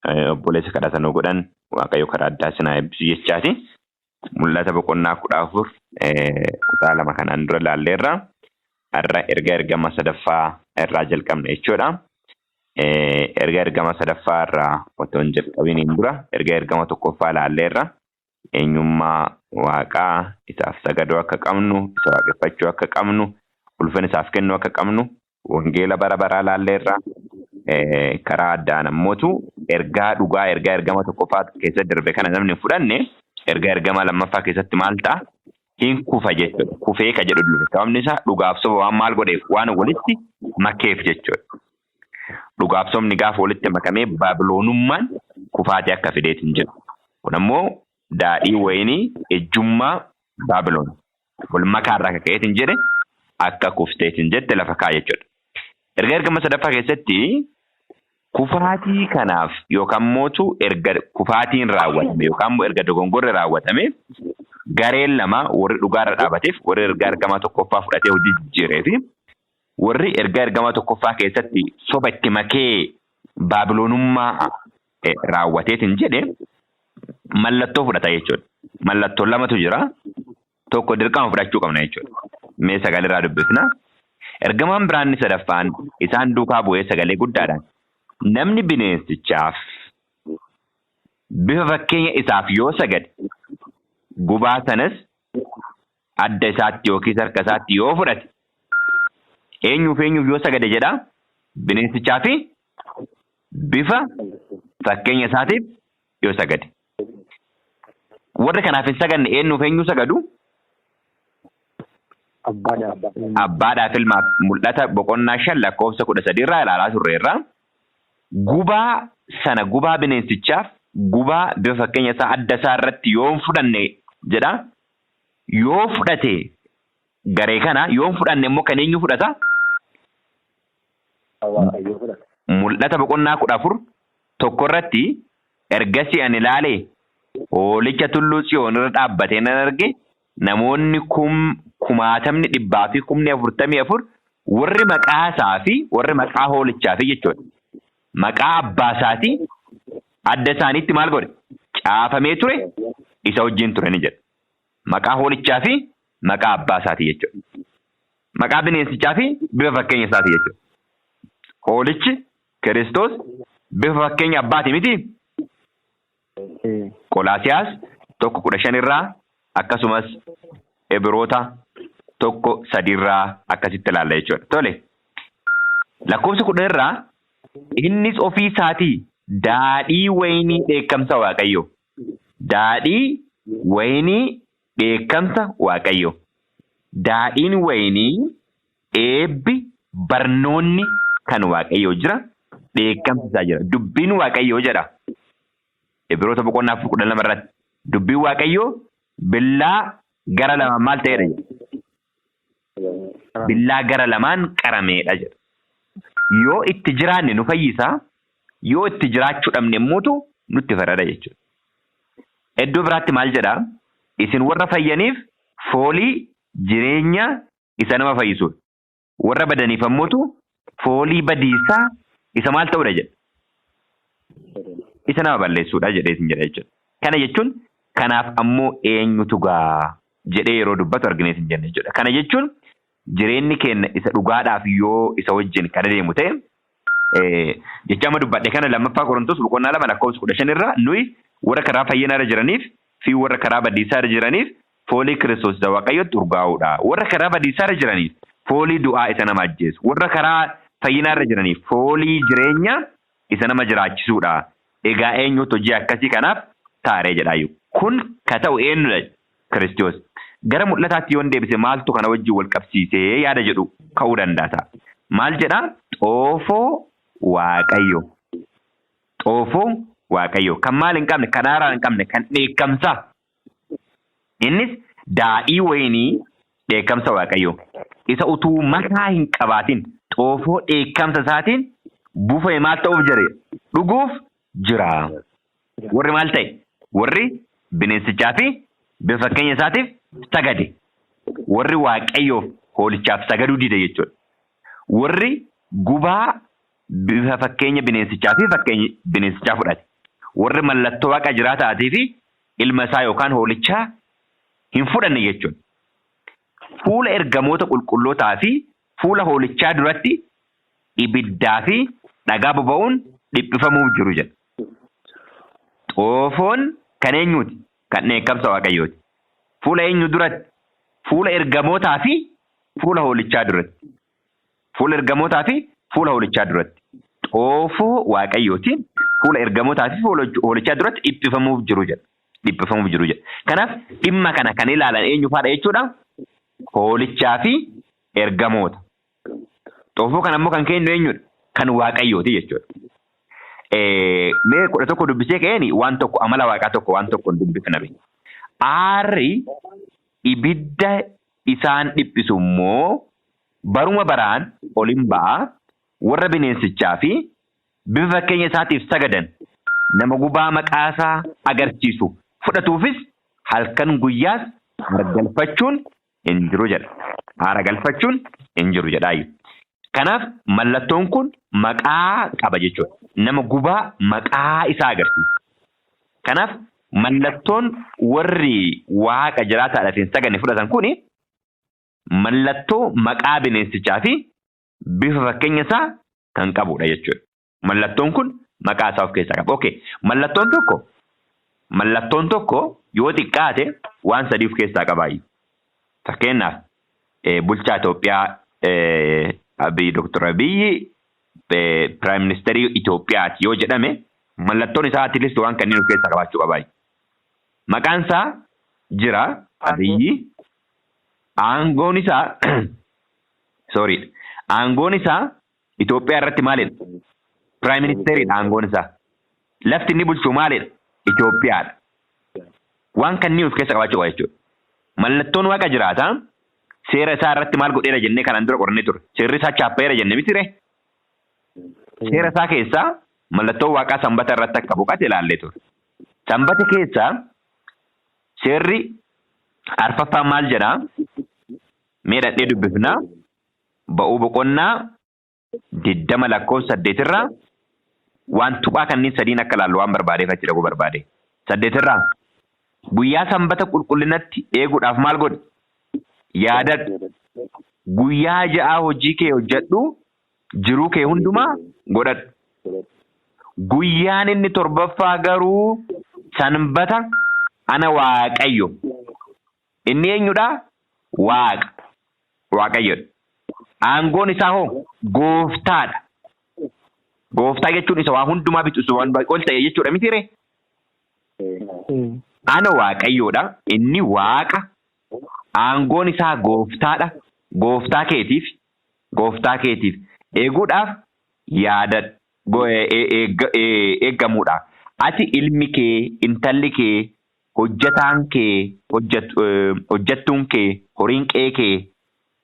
Obboleessa kadhata nuu godhan Waaqayyo karaa addaa isin haa eebbisu jechaati. Mul'ata boqonnaa 14 kutaa 2 kanaan dura ilaalleerra. Har'a erga ergama sadaffaa irraa jalqabna jechuudha. Erga ergama sadaffaa irraa otoo hin jalqabiniin dura erga ergama tokkoffaa ilaalleerra. Eenyummaa Waaqaa isaaf sagaduu akka qabnu, isa waaqeffachuu akka qabnu, ulfina isaaf kennuu akka qabnu, wangeela bara baraa ilaalleerra. Karaa addaan ammootu ergaa dhugaa ergaa ergama tokkoffaa keessatti darbe kana namni hin fudhanne ergaa ergama lammaffaa keessatti maal ta'a? Hin kufa jechuudha. Kufee ka jedhu dhufe. Sababni isaa dhugaaf soba waan maal godheef waan walitti makeef jechuudha. Dhugaaf sobni gaafa walitti makamee Baabiloonummaan kufaatii akka fideet hin jiru. Kun ammoo daadhii wayinii ejjummaa Baabiloon wal makaarraa akka ka'eet hin jedhe akka kufteet hin jette lafa kaa jechuudha. Erga ergama sadaffaa keessatti kufaatii kanaaf yookaan mootu erga kufaatiin raawwatame yookaan immoo erga dogongorri raawwatame gareen lama warri dhugaarra dhaabateef warri ergaa ergamaa tokkoffaa fudhatee hojii jijjiiree fi warri ergaa ergamaa tokkoffaa keessatti soba itti makee Baabiloonummaa raawwateetiin jedhe mallattoo fudhata jechuudha. Mallattoo lamatu jira. Tokko dirqama fudhachuu qabna jechuudha. Mee sagalirraa dubbifna. Ergamaan biraan inni sadaffaan isaan duukaa bu'ee sagalee guddaadhaan namni bineensichaaf bifa fakkeenya isaaf yoo sagade gubaa sanas adda isaatti yookiis harka isaatti yoo fudhate eenyuuf eenyuuf yoo sagade jedha bineensichaa fi bifa fakkeenya isaatiif yoo sagade. Warri kanaaf hin sagadne eenyuuf eenyu sagadu? Abbaadhaaf. Abbaadhaaf ilmaaf mul'ata boqonnaa 5 lakkoofsa 13 irraa ilaalaa turreerra. Gubaa sana gubaa bineensichaaf gubaa bifa fakkeenya isaa adda isaa irratti yoo hin fudhanne jedha. Yoo fudhate garee kana yoo hin fudhanne immoo kan eenyu fudhata? Waaqayyoo fudhata. Mul'ata boqonnaa 14 tokko irratti ergasii ani ilaalee hoolicha tulluu Tsiyoon irra dhaabbatee nan arge namoonni kumaatamni dhibbaa fi kumni 44 warri maqaa isaa fi warri maqaa hoolichaa fi jechuudha. Maqaa abbaa isaatii adda isaaniitti maal godhe? Caafamee ture isa wajjin ture ni jedha. Maqaa hoolichaa fi maqaa abbaa isaatii jechuudha. Maqaa bineensichaa fi bifa fakkeenya isaatii jechuudha. Hoolichi Kiristoos bifa fakkeenya abbaati miti? Qolaasiyaas 1:15 irraa akkasumas Ibiroota 1:3 irraa akkasitti ilaalla jechuudha. Tole. Lakkoofsa 10 irraa innis ofii isaatii daadhii wayinii dheekkamsa Waaqayyoo. Daadhii wayinii dheekkamsa Waaqayyoo. Daadhiin wayinii eebbi barnoonni kan Waaqayyoo jira dheekkamsi isaa jira. Dubbiin Waaqayyoo jedha. Ibiroota boqonnaa 4 12 irratti dubbiin Waaqayyoo billaa gara lamaan maal ta'eedha jedha. Billaa gara lamaan qarameedha jedha. Yoo itti jiraanne nu fayyisa, yoo itti jiraachuu dhabne immoo nutti farada jechuudha. Iddoo biraatti maal jedha? Isin warra fayyaniif foolii jireenya isa nama fayyisudha. Warra badaniif ammootu foolii badiisaa isa maal ta'udha jedha. Isa nama balleessuudha jedhee isin jedha jechuudha. Kana jechuun kanaaf ammoo eenyutu gaa jedhee yeroo dubbatu arginee isin jenna jechuudha. Kana jechuun jireenyi keenya isa dhugaadhaaf yoo isa wajjin kan adeemu ta'e jecha amma dubbadhe kana lammaffaa Qorontos boqonnaa 2 lakkoofsa 15 irraa nuyi warra karaa fayyinaa irra jiraniif fi warra karaa badiisaa irra jiraniif foolii Kiristoos isa Waaqayyotti urgaa'uudha. Warra karaa badiisaa irra jiraniif foolii du'aa isa nama ajjeesu. Warra karaa fayyinaa irra jiraniif foolii jireenya isa nama jiraachisuudha. Egaa eenyutu hojii akkasii kanaaf taaree jedhaayu. Kun ka ta'u eenyudha? Kiristoos. Gara mul'ataatti yoon deebise maaltu kana wajjin wal qabsiisee yaada jedhu ka'uu danda'a ta'a. Maal jedhaa? Xoofoo Waaqayyo. Xoofoo Waaqayyo. Kan maal hin qabne, kan aaraa hin qabne, kan dheekkamsaa. Innis daadhii wayinii dheekkamsa Waaqayyoo. Isa utuu makaa hin qabaatin xoofoo dheekkamsa isaatiin buufame maal ta'uuf jira? Dhuguuf jira. Warri maal ta'e? Warri bineensichaa fi bifa fakkeenya isaatiif sagade. Warri Waaqayyoof hoolichaaf sagaduu dide jechuudha. Warri gubaa bifa fakkeenya bineensichaa fi fakkeenya bineensichaa fudhate. Warri mallattoo waaqa jiraataatii fi ilma isaa yookaan hoolichaa hin fudhanne jechuudha. Fuula ergamoota qulqullootaa fi fuula hoolichaa duratti ibiddaa fi dhagaa boba'uun dhiphifamuuf jiru jedha. Xoofoon kan eenyuuti? Kan dheekkamsa Waaqayyooti. Fuula eenyu duratti? Fuula ergamootaa fi fuula hoolichaa duratti. Fuula ergamootaa fi fuula hoolichaa duratti. Xoofoo Waaqayyootiin fuula ergamootaa fi fuula hoolichaa duratti dhiphifamuuf jiru jedha. Dhiphifamuuf jiru jedha. Kanaaf dhimma kana kan ilaalan eenyu faadha jechuudha? Hoolichaa fi ergamoota. Xoofoo kana immoo kan kennu eenyudha? Kan Waaqayyooti jechuudha. Mee 11 dubbisee ka'een waan tokko amala waaqaa tokko waan tokko hin dubbifname. Aarri ibidda isaan dhiphisu immoo baruma baraan ol hin ba'a, warra bineensichaa fi bifa fakkeenya isaatiif sagadan nama gubaa maqaasaa agarsiisu fudhatuufis halkan guyyaas haara galfachuun hin jiru jedha. Haara galfachuun hin jiru jedhaayu. Kanaaf mallattoon kun maqaa qaba jechuudha. Nama gubaa maqaa isaa agarsiisa. Kanaaf mallattoon warri waaqa jiraataadhaaf hin saganne fudhatan kuni mallattoo maqaa bineensichaa fi bifa fakkeenya isaa kan qabudha jechuudha. Mallattoon kun maqaa isaa of keessaa qaba. Okay. Mallattoon tokko yoo xiqqaate waan sadii of keessaa qabaayu. Fakkeenyaaf, bulchaa Itoophiyaa Abiy, Dr. Abiyyi Prime Ministerii Itoophiyaati yoo jedhame, mallattoon isaa at least waan kanneen of keessaa qabaachuu qabaayu. Maqaan isaa jira, Abiyyi. Aangoon isaa, sorry, aangoon isaa Itoophiyaa irratti maalidha? Prime Ministeriidha aangoon isaa. Lafti inni bulchu maalidha? Itoophiyaadha. Waan kanneen of keessa qabaachuu qaba jechuudha. Mallattoon waaqa jiraataa seera isaa irratti maal godheera jennee kanaan dura qorannee turre. Seerri isaa chaappeera jenne mitire. Seera isaa keessaa mallattoon waaqaa sanbata irratti akka boqate ilaallee turre. Sanbata keessaa seerri arfaffaan maal jedhaa? Mee dhadhee dubbifnaa. Ba'uu boqonnaa 20 lakkoofsa 8rraa waan tuqaa kanneen sadiin akka laallu waan barbaadeef achi dhaquu barbaade. 8rraa guyyaa sanbata qulqullinatti eeguudhaaf maal godhi? Yaadadhu. Guyyaa 6 hojii kee hojjedhu, jiruu kee hundumaa godhadhu. Guyyaan inni torbaffaa garuu sanbata ana Waaqayyo. Inni eenyudha? Waaqa. Waaqayyodha. Aangoon isaa hoo gooftaadha. Gooftaa jechuun isa waa hundumaa bitu, isa waan ol ta'e jechuudha mitiiree? Ana Waaqayyoodha. Inni Waaqa. Aangoon isaa gooftaadha. Gooftaa keetiif eeguudhaaf yaada eeggamuudha. Ati, ilmi kee, intalli kee, hojjataan kee, hojjattuun kee, horiin qe'ee kee,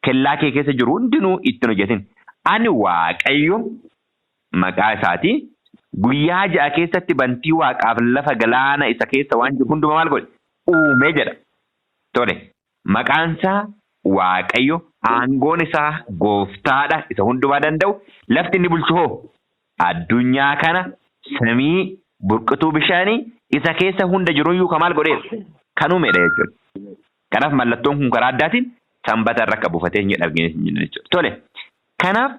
kellaa kee keessa jiru hundinuu ittiin hojjetin. Ani Waaqayyo maqaa isaati. Guyyaa 6 keessatti bantii waaqaaf lafa, galaana isa keessa waan jiru hundumaa maal godhe? Uume jedha. Tole. Maqaan isaa Waaqayyo, aangoon isaa gooftaadha, isa hundumaa danda'u. Lafti inni bulchu hoo? Addunyaa kana, samii, burqituu bishaanii isa keessa hunda jiruyyuu kan maal godheera? Kan uumedha jechuudha. Kanaaf mallattoon kun karaa addaatiin sanbata irra akka buufatee hin argine jechuudha. Tole. Kanaaf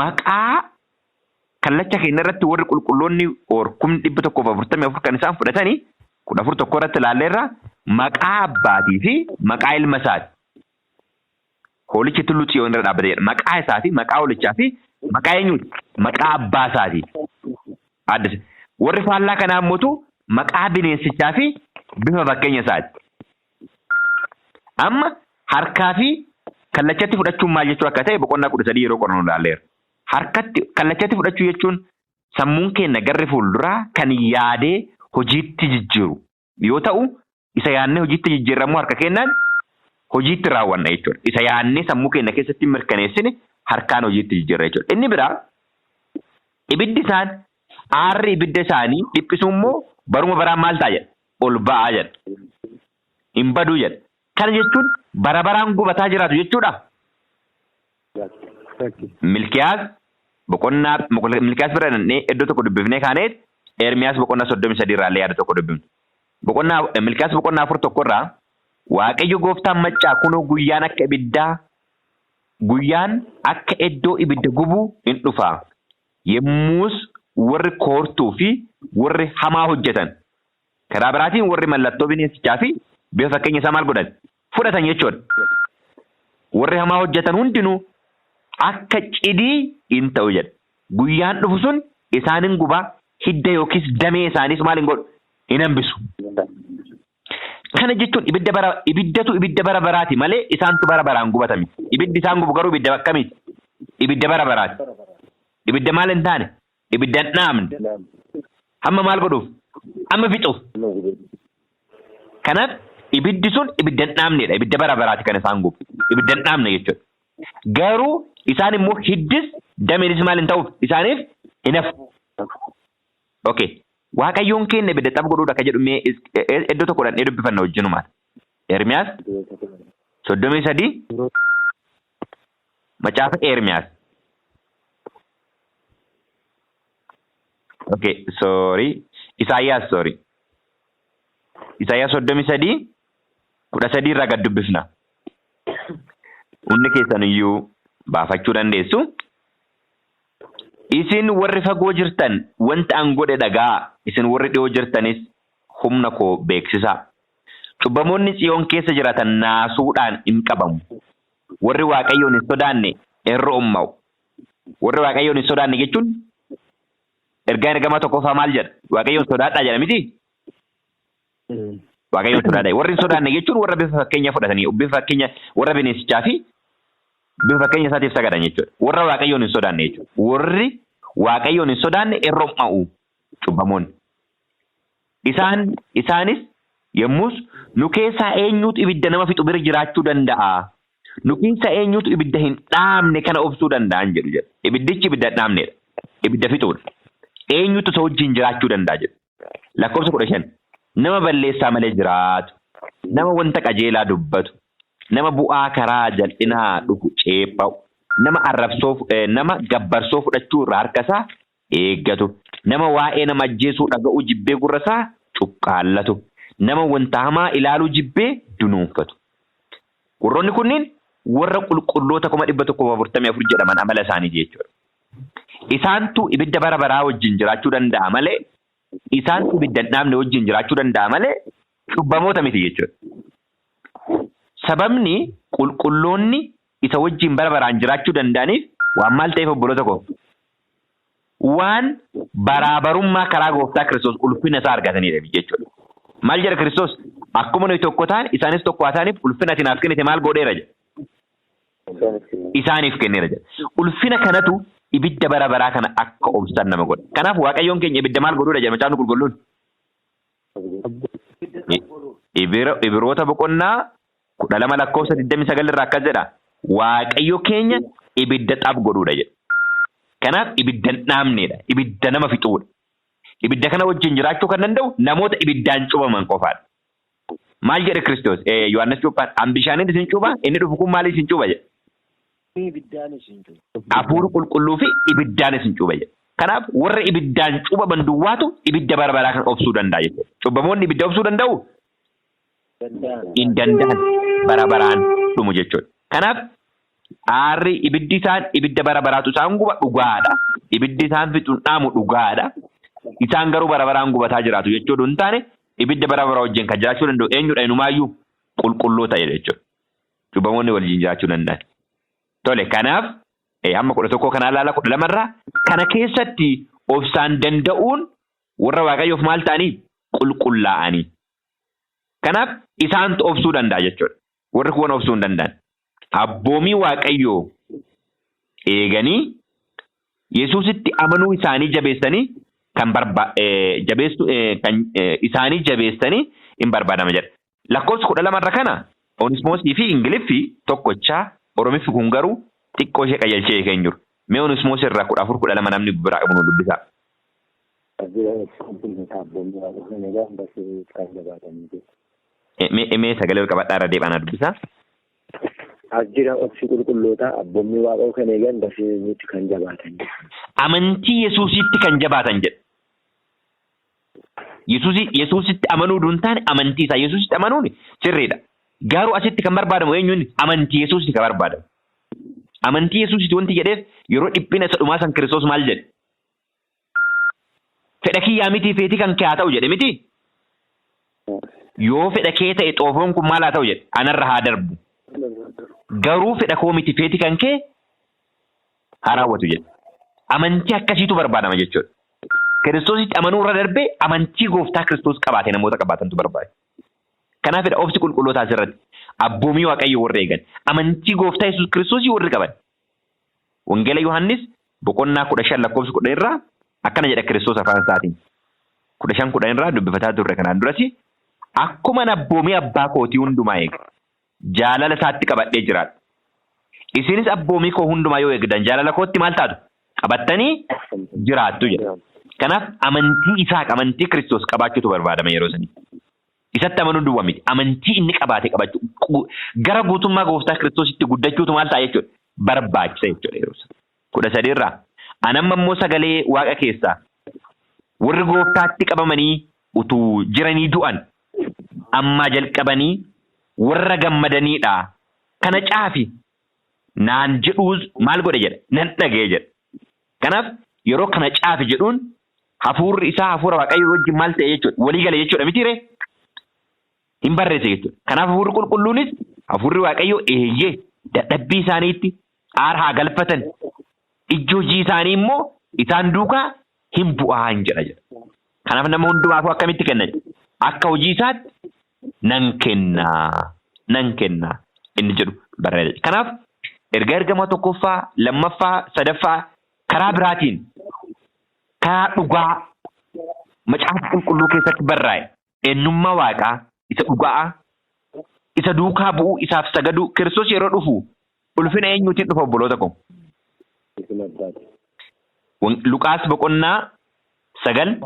maqaa kallacha keenya irratti warri qulqulloonni 144,000 kan isaan fudhatanii 14:1 irratti ilaalleerra, maqaa abbaatii fi maqaa ilma isaati. Hoolichi tulluu Xiyoon irra dhaabbatee jedha. Maqaa isaa fi maqaa hoolichaa fi maqaa eenyuuti? Maqaa abbaa isaati. Addis. Warri faallaa kanaa immoo maqaa bineensichaa fi bifa fakkeenya isaati. Amma harkaa fi kallachatti fudhachuun maal jechuu akka ta'e boqonnaa 13 yeroo qorannu ilaalleera. Harkatti kallachatti fudhachuu jechuun sammuun keenya garri fuulduraa kan yaadee hojiitti jijjiiru yoo ta'u, isa yaadnee hojiitti jijjiirramuu harka keenyaan hojiitti raawwanna jechuudha. Isa yaadnee sammuu keenya keessatti mirkaneessine harkaan hojiitti jijjiirra jechuudha. Inni biraa, ibiddi isaan aarri ibidda isaanii dhiphisuu immoo baruma baraan maal ta'a jedha? Ol ba'aa jedha. Hin baduu jedha. Kana jechuun bara baraan gubataa jiraatu jechuudha. Milkiyaas boqonnaa Milkiyaas bira dhannee iddoo tokko dubbifnee kaaneet Ermiyaas boqonnaa 33 irraa illee yaada tokko dubbifna. Boqonnaa Milkiyaas boqonnaa 4:1 irraa Waaqayyo gooftaan maccaa kunoo guyyaan akka ibiddaa guyyaan akka iddoo ibidda gubuu in dhufa. Yemmuus warri koortuu fi warri hamaa hojjetan karaa biraatiin warri mallattoo bineensichaa fi bifa fakkeenya isaa maal godhan fudhatan jechuudha. Warri hamaa hojjetan hundinuu akka cidii in ta'u jedha. Guyyaan dhufu sun isaan hin gubaa, hidda yookiis damee isaaniis maal hin godhu hin hambisu. Kana jechuun ibidda bara ibiddatu ibidda bara baraati malee isaantu bara baraan gubatami. Ibiddi isaan gubu garuu ibidda akkamiiti? Ibidda bara baraati. Ibidda maal hin taane? Ibidda hin dhaamne. Hamma maal godhuuf? Amma fixuuf. Kanaaf ibiddi sun ibidda hin dhaamnedha. Ibidda bara baraati kan isaan gubu. Ibidda hin dhaamne jechuudha. Garuu isaan immoo hiddis dameenis maal hin ta'uuf isaaniif hin hafu. Okay. Waaqayyoon keenya ibidda xab godhuudha akka jedhu mee iddoo tokko dhaqnee dubbifanna wajjinumaan. Ermiyaas 33 macaafa Ermiyaas. Okay, sorry. Isaayyaas sorry. Isaayyaas 33 13 irraa gad dubbifna. Hundi keessan iyyuu baafachuu dandeessu. Isin warri fagoo jirtan wanta an godhe dhaga'aa, isin warri dhi'oo jirtanis humna koo beeksisaa. Cubbamoonni Tsiyoon keessa jiraatan naasuudhaan in qabamu. Warri Waaqayyoon hin sodaanne in ro'omma'u. Warri Waaqayyoon hin sodaanne jechuun ergaan ergamaa tokkoffaa maal jedha? Waaqayyoon sodaadhaa jedha miti? Waaqayyoon sodaadhaa. Warri hin sodaanne jechuun warra bifa fakkeenya fudhatanii, bifa fakkeenya warra bineensichaa fi bifa fakkeenya isaatiif sagadan jechuudha. Warra Waaqayyoon hin sodaanne jechuudha. Warri Waaqayyoon hin sodaanne in rom'a'u cubbamoonni. Isaan isaanis yommus nu keessaa eenyutu ibidda nama fixu bira jiraachuu danda'a? Nu keessaa eenyutu ibidda hin dhaamne kana obsuu danda'an jedhu jedha. Ibiddichi ibidda hin dhaamnedha. Ibidda fixuudha. Eenyutu isa wajjin jiraachuu danda'a jedhu. Lakkoofsa 15. Nama balleessaa malee jiraatu, nama wanta qajeelaa dubbatu, nama bu'aa karaa jal'inaa dhufu ceepha'u, nama arrabsoo nama gabbarsoo fudhachuu irraa harka isaa eeggatu, nama waa'ee nama ajjeesuu dhaga'uu jibbee gurra isaa cuqqaallatu, nama wanta hamaa ilaaluu jibbee dunuunfatu. Warroonni kunniin warra qulqulloota 144,000 jedhaman amala isaaniiti jechuudha. Isaantu ibidda bara baraa wajjin jiraachuu danda'a malee, isaantu ibidda hin dhaamne wajjin jiraachuu danda'a malee cubbamoota miti jechuudha. Sababni qulqulloonni isa wajjin bara baraan jiraachuu danda'aniif waan maal ta'eef obboloota koo? Waan baraabarummaa karaa gooftaa Kiristoos ulfina isaa argataniidha jechuudha. Maal jedha Kiristoos? Akkuma nuyi tokko taane isaanis tokko haa ta'aniif ulfina ati naaf kennite maal godheera jedha. Isaaniif kenneera jedha. Ulfina kanatu ibidda bara baraa kana akka obsan nama godha. Kanaaf Waaqayyoon keenya ibidda maal godhuudha jedha macaafni qulqulluun? Ibiroota boqonnaa 12 lakkoofsa 29 irraa akkas jedha. Waaqayyo keenya ibidda xab godhuudha jedha. Kanaaf ibidda hin dhaamneedha. Ibidda nama fixuudha. Ibidda kana wajjin jiraachuu kan danda'u namoota ibiddaan cuubaman qofaadha. Maal jedhe Kiristoos? Yohaannis cuuphaan an bishaaniin isin cuuba inni dhufu kun maaliin isin cuuba jedhe. Ibiddaan isin cuuba. Hafuura qulqulluu fi ibiddaan isin cuuba jedhe. Kanaaf warra ibiddaan cuubaman duwwaatu ibidda bara baraa kan obsuu danda'a jechuudha. Cubbamoonni ibidda obsuu danda'u? Hin danda'an bara baraan dhumu jechuudha. Kanaaf aarri ibiddi isaan ibidda bara baraatu isaan guba dhugaadha. Ibiddi isaan fixu hin dhaamu dhugaadha. Isaan garuu bara baraan gubataa jiraatu jechuudha hin taane ibidda bara bara wajjin kan jiraachuu danda'u eenyudha inumaayyuu qulqulloota jechuudha. Cubbamoonni waliin jiraachuu danda'an. Tole kanaaf hamma 11 kanaa ilaala 12 irraa kana keessatti obsaan danda'uun warra Waaqayyoof maal ta'anii qulqullaa'anii. Kanaaf isaantu obsuu danda'a jechuudha. Warri kuwan obsuu hin danda'an. Abboomii Waaqayyoo eeganii Yesuusitti amanuu isaanii jabeessanii kan barba jabeessu kan isaanii jabeessanii hin barbaadama jedha. Lakkoofsa 12 irra kana Onismoosii fi Ingiliffi tokkochaa Oromiffi kun garuu xiqqoo ishee qajeelchee hiikee hin jiru. Mee Onismoos irraa 14 12 namni biraa qabu nu dubbisaa. Mee sagalee ol qabadhaa irra deebi'aa naa dubbisaa. As jira obsi qulqullootaa abboommii Waaqayyoo kan eegan barsiisanitti kan jabaatan. Amantii Yesuusiitti kan jabaatan jedha. Yesuusitti amanuu duun taane amantii isaa Yesuusitti amanuun sirriidha. Garuu asitti kan barbaadamu eenyuun amantii Yesuusitti kan barbaadamu. Amantii Yesuusitti wanti jedheef yeroo dhiphina isa dhumaa san Kiristoos maal jedhe? Fedha kiyyaa miti feetii kan kee haa ta'u jedhe miti? Yoo fedha kee ta'e xoofoon kun maal haa ta'u jedhe? Anarra haa darbu. Garuu fedha koo miti feetii kan kee haa raawwatu jedhe. Amantii akkasiitu barbaadama jechuudha. Kiristoositti amanuu irra darbee amantii gooftaa Kiristoos qabaate namoota qabaatantu barbaada. Kanaafidha obsi qulqullootaa asirratti abboomii Waaqayyoo warra eegan amantii gooftaa Yesuus Kiristoosii warri qaban. Wangeela Yohaannis boqonnaa 15 lakkoofsa 10 irraa akkana jedha Kiristoos afaan isaatiin. 15 10 irraa dubbifataa turre kanaan durasi akkuman abboomii abbaa kootii hundumaa eege jaalala isaatti qabadhee jiraadha. Isinis abboomii koo hundumaa yoo eegdan jaalala kootti maal taatu? Qabattanii jiraattu jedha. Kanaaf amantii isaa amantii Kiristoos qabaachuutu barbaadama yeroo sanii. Isatti amanuu duwwaa miti. Amantii inni qabaate qabachuu gara guutummaa gooftaa Kiristoositti guddachuutu maal ta'a jechuudha? Barbaachisa jechuudha yeroo sana. 13 irraa anamma immoo sagalee waaqa keessaa warri gooftaatti qabamanii utuu jiranii du'an ammaa jalqabanii warra gammadaniidha. Kana caafi naan jedhuus maal godhe jedha? Nan dhaga'e jedha. Kanaaf yeroo kana caafi jedhuun hafuurri isaa hafuura Waaqayyoo wajjin maal ta'e jechuudha? Walii gale jechuudha mitiiree? Hin barreesse jechuudha. Kanaaf hafuurri qulqulluunis hafuurri Waaqayyoo eeyyee dadhabbii isaaniitti aara haa galfatan. Ijji hojii isaanii immoo isaan duukaa hin bu'aa hin jedha jedha. Kanaaf nama hundumaafuu akkamitti kenna? Akka hojii isaatti nan kennaa nan kennaa inni jedhu barreessa. Kanaaf erga ergama tokkoffaa, lammaffaa, sadaffaa karaa biraatiin karaa dhugaa macaafa qulqulluu keessatti barraa'e eenyummaa waaqaa isa dhugaa isa duukaa bu'uu isaaf sagaduu Kiristoos yeroo dhufu ulfina eenyuutiin dhufa obboloota koo? Luqaas boqonnaa 9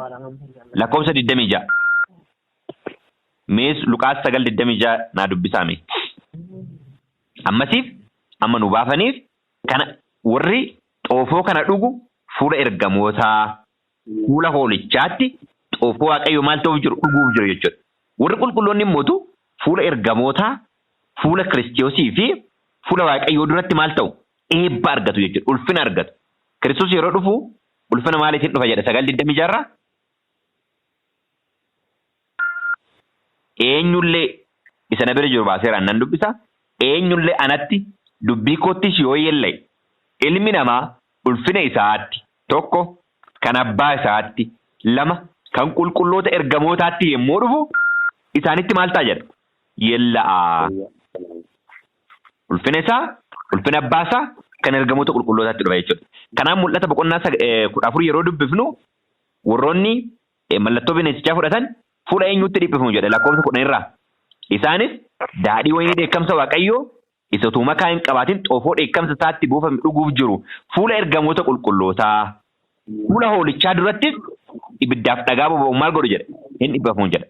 lakkoofsa 26. Mees Luqaas 9 26 naa dubbisaa mee. Ammasiif amma nu baafaniif kana warri xoofoo kana dhugu fuula ergamootaa fuula hoolichaatti xoofoo Waaqayyoo maal ta'uuf jiru dhuguuf jiru jechuudha. Warri qulqulloonni immoo fuula ergamootaa fuula Kiristoosii fi fuula Waaqayyoo duratti maal ta'u? Eebba argatu jechuudha. Ulfina argatu. Kiristoos yeroo dhufu ulfina maaliitiin dhufa jedha 9 26 irraa? Eenyullee isa na bira jiru baaseeraan nan dubbisa. Eenyullee anatti dubbii koottis yoo yeella'e ilmi namaa ulfina isaatti tokko kan abbaa isaatti lama kan qulqulloota ergamootaatti yommuu dhufu isaanitti maal ta'a jedha? Yeella'a. Ulfina isaa, ulfina abbaa isaa kan ergamoota qulqullootaatti dhufa jechuudha. Kanaaf mul'ata boqonnaa 14 yeroo dubbifnu warroonni mallattoo bineensichaa fudhatan fuula eenyutti dhiphifamu jedha lakkoofsa 10 irraa. Isaanis daadhii wayinii dheekkamsa Waaqayyoo isa utuu makaa hin qabaatin xoofoo dheekkamsa isaatti buufame dhuguuf jiru fuula ergamoota qulqullootaa fuula hoolichaa durattis ibiddaaf dhagaa boba'u maal godhu jedha? Hin dhiphifamu jedha.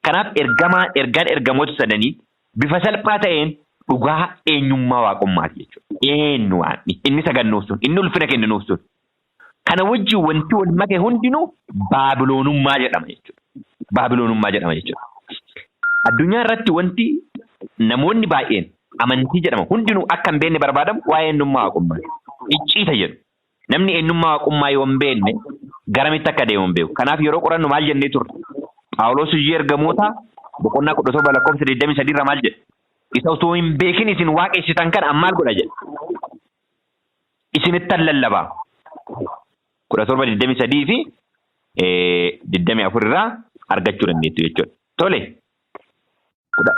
Kanaaf ergamaa ergaan ergamoota sadanii bifa salphaa ta'een dhugaa eenyummaa waaqummaati jechuudha. Eenyu waaqni inni sagannuuf sun inni ulfina kenninuuf sun. Kana wajjin wanti wal make hundinuu Baabiloonummaa jedhama jechuudha. Baabiloonummaa jedhama jechuudha. Addunyaa irratti wanti namoonni baay'een amantii jedhama hundinuu akka hin beekne barbaadamu waa'ee eenyummaa waaqummaati. Icciita jedhu. Namni eenyummaa waaqummaa yoo hin beekne garamitti akka deemu hin beeku. Kanaaf yeroo qorannu maal jennee turre? Phaawulos hojii ergamootaa boqonnaa 17 lakkoofsa 23 irraa maal jedhe? Isa osoo hin beekin isin waaqessitan kana an maal godha jedhe? Isinittan lallabaa. 17 23 fi 24 irraa argachuu dandeettu jechuudha. Tole.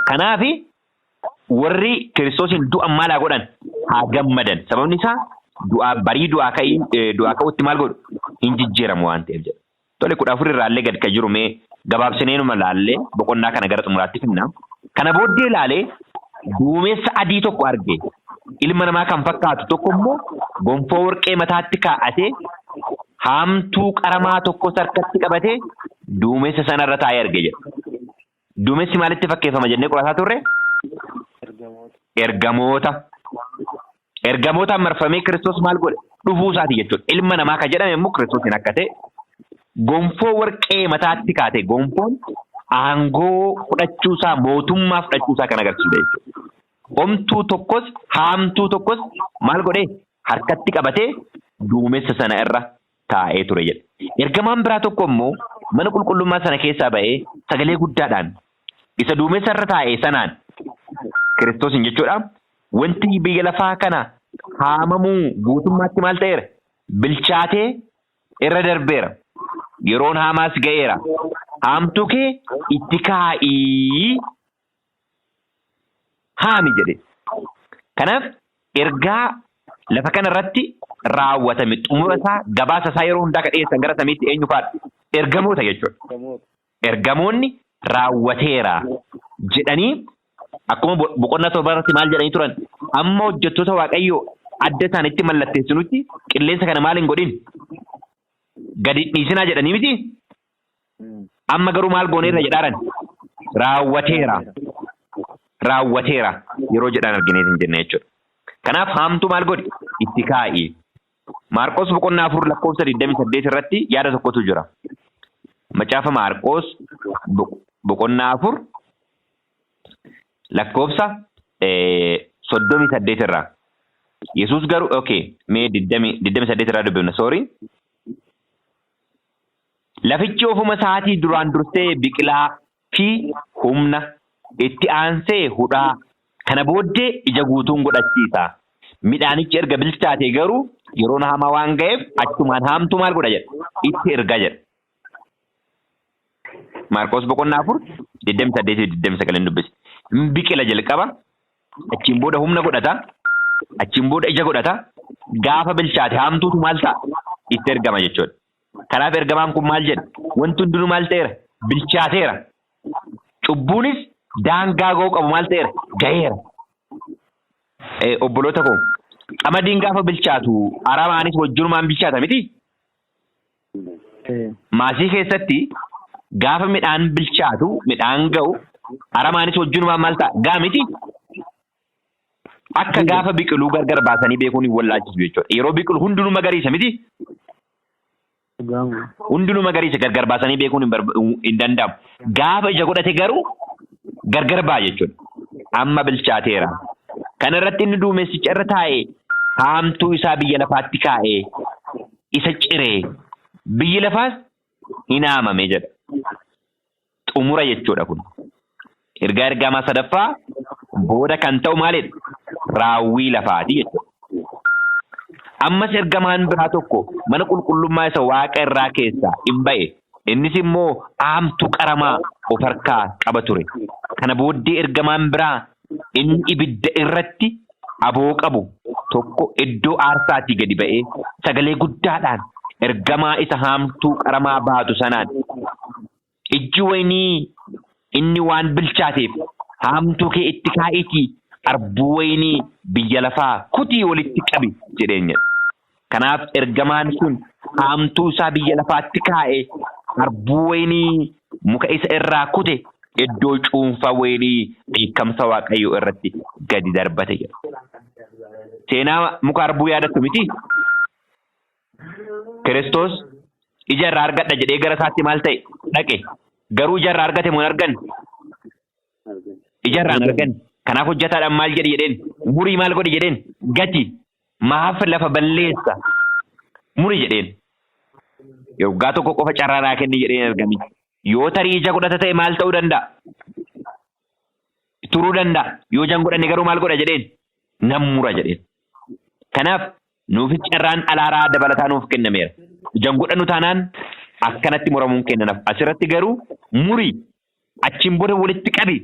Kanaaf warri Kiristoosiin du'an maal haa godhan? Haa gammadan. Sababni isaa du'aa barii du'aa ka'ii du'aa ka'utti maal godhu? Hin jijjiiramu waan ta'eef jedha. Tole 14 irraallee gad kan jiru mee gabaabsinee numa laallee boqonnaa kana gara xumuraatti finna. Kana booddee ilaalee duumessa adii tokko arge. Ilma namaa kan fakkaatu tokko immoo gonfoo warqee mataatti kaa'atee haamtuu qaramaa tokkos harkatti qabatee duumessa sanarra taa'ee arge jedha. Duumessi maalitti fakkeeffama jennee qorataa turre? Ergamoota. Ergamootaan marfamee Kiristoos maal godhe? Dhufuu isaati jechuudha. Ilma namaa kan jedhame immoo Kiristoosiin akka ta'e Gonfoo warqee mataatti kaate. Gonfoon aangoo fudhachuusaa, mootummaa fudhachuusaa kan agarsiisudha jechuudha. Homtuu tokkos haamtuu tokkos maal godhee harkatti qabatee duumessa sana irra taa'ee ture jedha. Ergamaan biraa tokko immoo mana qulqullummaa sana keessaa ba'ee sagalee guddaadhaan isa duumessa irra taa'e sanaan Kiristoosin jechuudha. Wanti biyya lafaa kana haamamuu guutummaatti maal ta'eera? Bilchaatee irra darbeera. Yeroon haamaas ga'eera. Haamtuu kee itti kaa'ii haami jedhe. Kanaaf ergaa lafa kana irratti raawwatame xumura isaa gabaasa isaa yeroo hundaa kan dhiyeessan gara samiitti eenyu faadha? Ergamoota jechuudha. Ergamoonni raawwateera jedhanii akkuma boqonnaa 7 irratti maal jedhanii turan? Amma hojjettoota Waaqayyoo adda isaanitti mallatteessinutti qilleensa kana maal hin godhin? Gadi dhiisinaa jedhanii miti? Amma garuu maal gooneerra jedhaaran? Raawwateera. Raawwateera yeroo jedhan argineet hin jenne jechuudha. Kanaaf haamtuu maal godhi? Itti kaa'i. Maarqos boqonnaa 4 lakkoofsa 28 irratti yaada tokkotu jira. Macaafa Maarqos boqonnaa 4 lakkoofsa 38 irraa. Yesuus garuu okay mee 28 irraa dubbifna sorry. Lafichi ofuma isaatii duraan dursee biqilaa fi humna itti aansee hudhaa kana booddee ija guutuun godhachiisa. Midhaanichi erga bilchaate garuu yeroon haamaa waan ga'eef achumaan haamtuu maal godha jedha? Itti erga jedha. Maarqos boqonnaa 4 28 fi 29 dubbisi. Biqila jalqaba, achiin booda humna godhata, achiin booda ija godhata, gaafa bilchaate haamtuutu maal ta'a? Itti ergama jechuudha. Kanaaf ergamaan kun maal jedha? Wanti hundinuu maal ta'eera? Bilchaateera. Cubbuunis daangaa ga'uu qabu maal ta'eera? Ga'eera. Obboloota koo, qamadiin gaafa bilchaatu aramaanis wajjinumaan bilchaata miti? Maasii keessatti gaafa midhaan bilchaatu, midhaan ga'u, aramaanis wajjinumaan maal ta'a? Ga'a miti? Akka gaafa biqiluu gargar baasanii beekuun hin wallaalchisu jechuudha. Yeroo biqilu hundinuu magariisa miti? Hundinuu magariisa gargar baasanii beekuun hin danda'amu. Gaafa ija godhate garuu gargar ba'a jechuudha. Amma bilchaateera. Kana irratti inni duumessicha irra taa'ee haamtuu isaa biyya lafaatti kaa'ee isa ciree biyyi lafaas hin haamame jedha. Xumura jechuudha kun. Ergaa ergamaa sadaffaa booda kan ta'u maalidha? Raawwii lafaati jechuudha. Ammas ergamaan biraa tokko mana qulqullummaa isa waaqa irraa keessaa hin ba'e. Innis immoo haamtuu qaramaa of harkaa qaba ture. Kana booddee ergamaan biraa inni ibidda irratti aboo qabu tokko iddoo aarsaatii gadi ba'ee sagalee guddaadhaan ergamaa isa haamtuu qaramaa baatu sanaan ijji waynii inni waan bilchaateef haamtuu kee itti kaa'iitii arbuu waynii biyya lafaa kutii walitti qabi jedheen jedha. Kanaaf ergamaan sun haamtuu isaa biyya lafaatti kaa'ee arbuu waynii muka isa irraa kute iddoo cuunfaa waynii dheekkamsa Waaqayyoo irratti gadi darbate jedha. Seenaa muka arbuu yaadattu miti? Kiristoos ija irraa argadha jedhee gara isaatti maal ta'e? Dhaqe. Garuu ija irraa argate moo hin arganne? Ija irraa hin arganne. Kanaaf hojjetaadhaan maal jedhi jedheen? Murii maal godhi jedheen? Gati. Maaf lafa balleessa? Muri jedheen. Yoggaa tokko qofa carraa naa kenni jedheen ergamichi. Yoo tarii ija godhata ta'e maal ta'uu danda'a? Turuu danda'a. Yoo ija hin godhanne garuu maal godha jedheen? Nan mura jedheen. Kanaaf nuufis carraan alaaraa dabalataa nuuf kennameera. Ija hin godhannu taanaan akkanatti muramuun kennanaaf. Asirratti garuu muri achiin booda walitti qabi.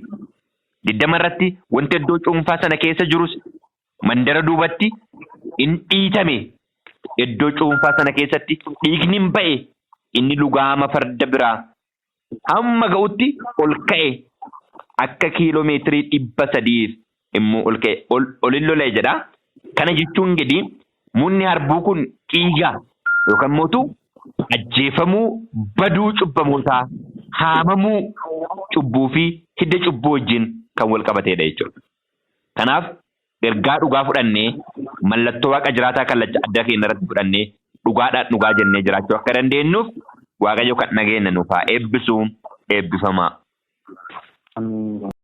20 irratti wanti iddoo cuunfaa sana keessa jirus mandara duubatti in dhiitame. Iddoo cuunfaa sana keessatti dhiigni hin ba'e. Inni lugaama farda biraa hamma ga'utti ol ka'e. Akka kiiloomeetirii 300 immoo ol ka'e. Ol hin lola'e jedha. Kana jechuun gadi munni harbuu kun dhiiga yookaan mootu ajjeefamuu, baduu cubbamootaa, haamamuu cubbuu fi hidda cubbuu wajjin kan wal qabateedha jechuudha. Kanaaf ergaa dhugaa fudhannee mallattoo waaqa jiraataa kallacha adda keenya irratti fudhannee dhugaadhaan dhugaa jennee jiraachuu akka dandeenyuuf Waaqayyo kan dhageenya nuuf haa eebbisu, eebbifamaa.